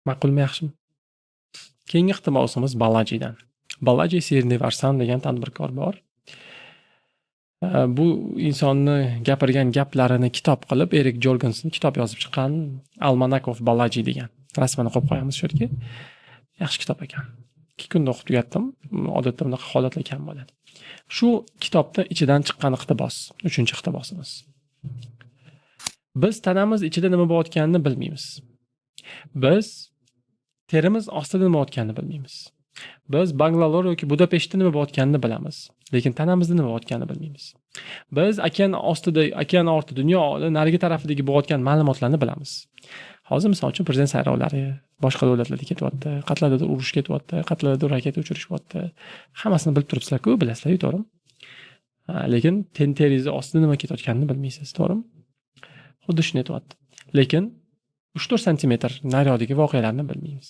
Ma'qulmi, yaxshimi? Keyingi iqtibosimiz Balajidan. Balaji Srinivasan degan tadbirkor bor. Bu insonni gapirgan gaplarini kitob qilib, Erik Jorgensen kitob yozib chiqqan, Almanac of Balaji degan. Rasmini qo'yib qo'yamiz shu yerga. Yaxshi kitob ekan. 2 kunda o'qib tugatdim. Odatda bunaqa holatlar kam bo'ladi. Shu kitobda ichidan chiqqan iqtibos, 3-iqtibosimiz. Biz tanamiz ichida nima bo'layotganini bilmaymiz. Biz terimiz ostida nima bo'layotganini bilmaymiz. Biz Bangalore yoki Budapeshtda nima bo'layotganini bilamiz, lekin tanamizda nima bo'layotganini bilmaymiz. Biz okean ostida, okean orti, dunyo narigi tarafidagi bo'layotgan ma'lumotlarni bilamiz. Hozir misol uchun prezident saylovlari boshqa davlatlarda ketyapti, qayerlardadir urush ketyapti, qayerlardadir raketa uchirishyapti. Hammasini bilib turibsizlar-ku, bilasizlar-ku, to'g'rimi? Lekin teringizni ostida nima ketayotganini bilmaysiz, to'g'rimi? Xuddi shuni aytyapti. Lekin 3-4 santimetr naryoqdagi voqealarni bilmaymiz.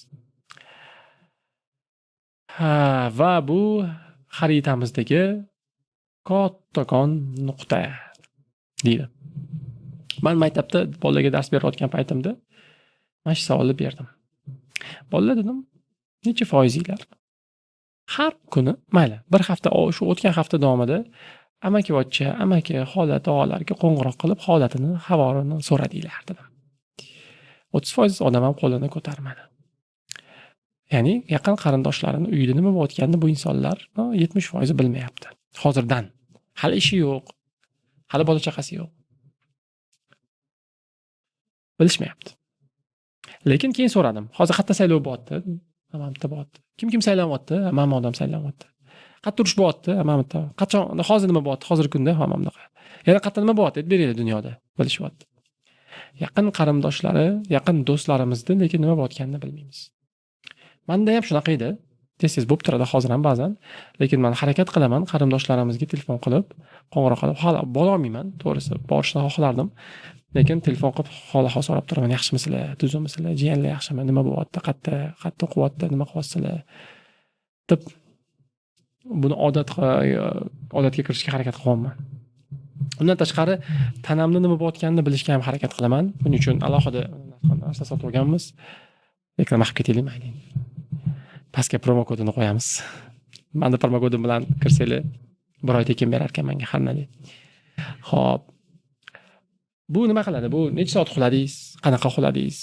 Ha, va bu xaritamizdagi kattakon nuqta deydi. Man maktabda bolalarga dars berayotgan paytimda mana shu savolni berdim. Bolalar, dedim, necha foizinglar har kuni, mayli, bir hafta, shu o'tgan hafta davomida amakivachcha, amaki, xola, tog'alarga qo'ng'iroq qilib, holatini, xabarini so'radinglar, dedim. 30% odam ham qo'lini ko'tarmadi. Ya'ni yaqin qarindoshlarini uyida nima bo'layotganini bu insonlar 70% bilmayapti. Hozirdan. Hali ishi yo'q. Hali bola chaqasi yo'q. Bilishmayapti. Lekin keyin so'radim. Hozir qayerda saylov bo'lyapti? Mana bu yerda bo'lyapti. Kim kim saylanyapti? Mana odam saylanyapti. Qayerda urush bo'lyapti? Mana bu yerda. Qachon, hozir nima bo'lyapti? Hozirgi kunda mana bunaqa. Yana qayerda nima bo'lyapti? Aytib beringlar dunyoda. Bilishyapti. Yaqin qarindoshlari, yaqin do'stlarimizni lekin nima bo'layotganini bilmaymiz. Manda ham shunaqa edi. Tez-tez bo'lib turadi hozir ham ba'zan. Lekin man harakat qilaman qarindoshlarimizga telefon qilib, qo'ng'iroq qilib, hali borolmayman, to'g'risi, borishni xohlardim. Lekin telefon qilib hol ahvol so'rab turaman. Yaxshimisizlar, tuzukmisizlar, jiyanlar yaxshimi, nima bo'lyapti, qayerda, qayerda o'qiyapti, nima qilyapsizlar deb buni odatga kirishga harakat qilyapman. Undan tashqari tanamda nima bo'layotganini bilishga ham harakat qilaman. Buning uchun alohida narsa sotib olganmiz. Reklama qilib ketaylik, mayli. Pastga promo kodini qo'yamiz. Mani promo kodim bilan kirsanglar, bir oy tekin berar ekan menga har. Xo'p. Bu nima qiladi? Bu necha soat uxladingiz? Qanaqa uxladingiz?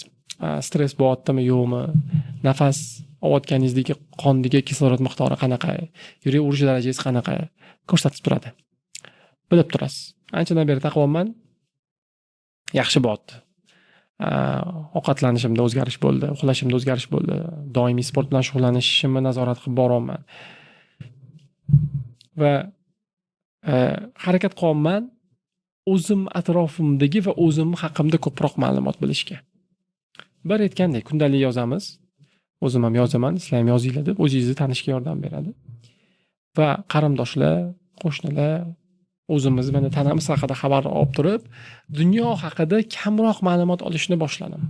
Stress bo'lyaptimi, yo'qmi? Nafas olayotganingizdagi qondagi kislorod miqdori qanaqa? Yurak urish darajangiz qanaqa? Ko'rsatib turadi. Bilib turasiz. Anchadan beri taqyapman. Yaxshi bo'lyapti. Ovqatlanishimda o'zgarish bo'ldi, uxlashimda o'zgarish bo'ldi. Doimiy sport bilan shug'ullanishimni nazorat qilib boryapman. Va harakat qilyapman o'zim atrofimdagi va o'zim haqimda ko'proq ma'lumot bilishga. Bir aytgandek, kundalik yozamiz. O'zim ham yozaman, sizlar ham yozinglar deb o'zingizni tanishga yordam beradi. Va qarindoshlar, qo'shnilar, o'zimiz mana tanamiz haqida xabar olib turib, dunyo haqida kamroq ma'lumot olishni boshladim.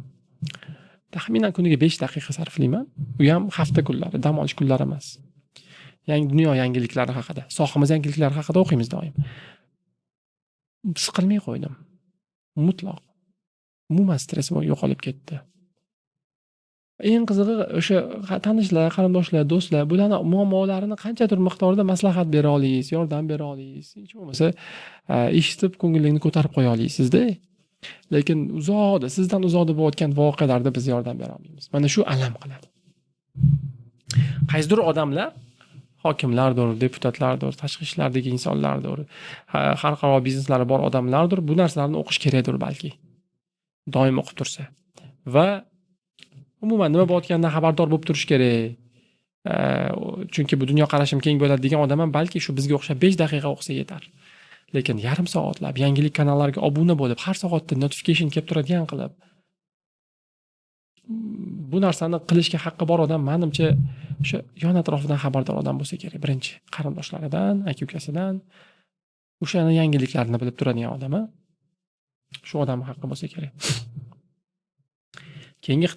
Taxminan kuniga 5 daqiqa sarflayman. U ham hafta kunlari, dam olish kunlari emas. Yangi dunyo yangiliklari haqida, sohamiz yangiliklari haqida o'qiymiz doim. Siqilmay qo'ydim. Mutlaq. Umuman stress yo'qolib ketdi. Eng qizig'i, o'sha tanishlar, qarindoshlar, do'stlar, bularni muammolarini qanchadir miqdorda maslahat bera olasiz, yordam bera olasiz. Hech bo'lmasa eshitib ko'nglingizni ko'tarib qo'ya olasizda. Lekin uzoqda, sizdan uzoqda bo'layotgan voqealarda biz yordam bera olmaymiz. Mana shu alam qiladi. Qaysidir odamlar, hokimlardir, deputatlardir, tashqi ishlardagi insonlardir, xalqaro bizneslari bor odamlardir, bu narsalarni o'qish kerakdir balki. Doim o'qib tursa. Va umuman nima bo'layotganidan xabardor bo'lib turish kerak. Chunki bu dunyoqarashim keng bo'ladi degan odam ham balki shu bizga o'xshab 5 daqiqa o'qisa yetar. Lekin yarim soatlab yangilik kanallariga obuna bo'lib, har soatda notification kelib turadigan qilib, bu narsani qilishga haqqi bor odam, manimcha, o'sha yon atrofidan xabardor odam bo'lsa kerak. Birinchi qarindoshlaridan, aka ukasidan o'shani yangiliklarini bilib turadigan odam, shu odamni haqqi bo'lsa kerak. Keyingi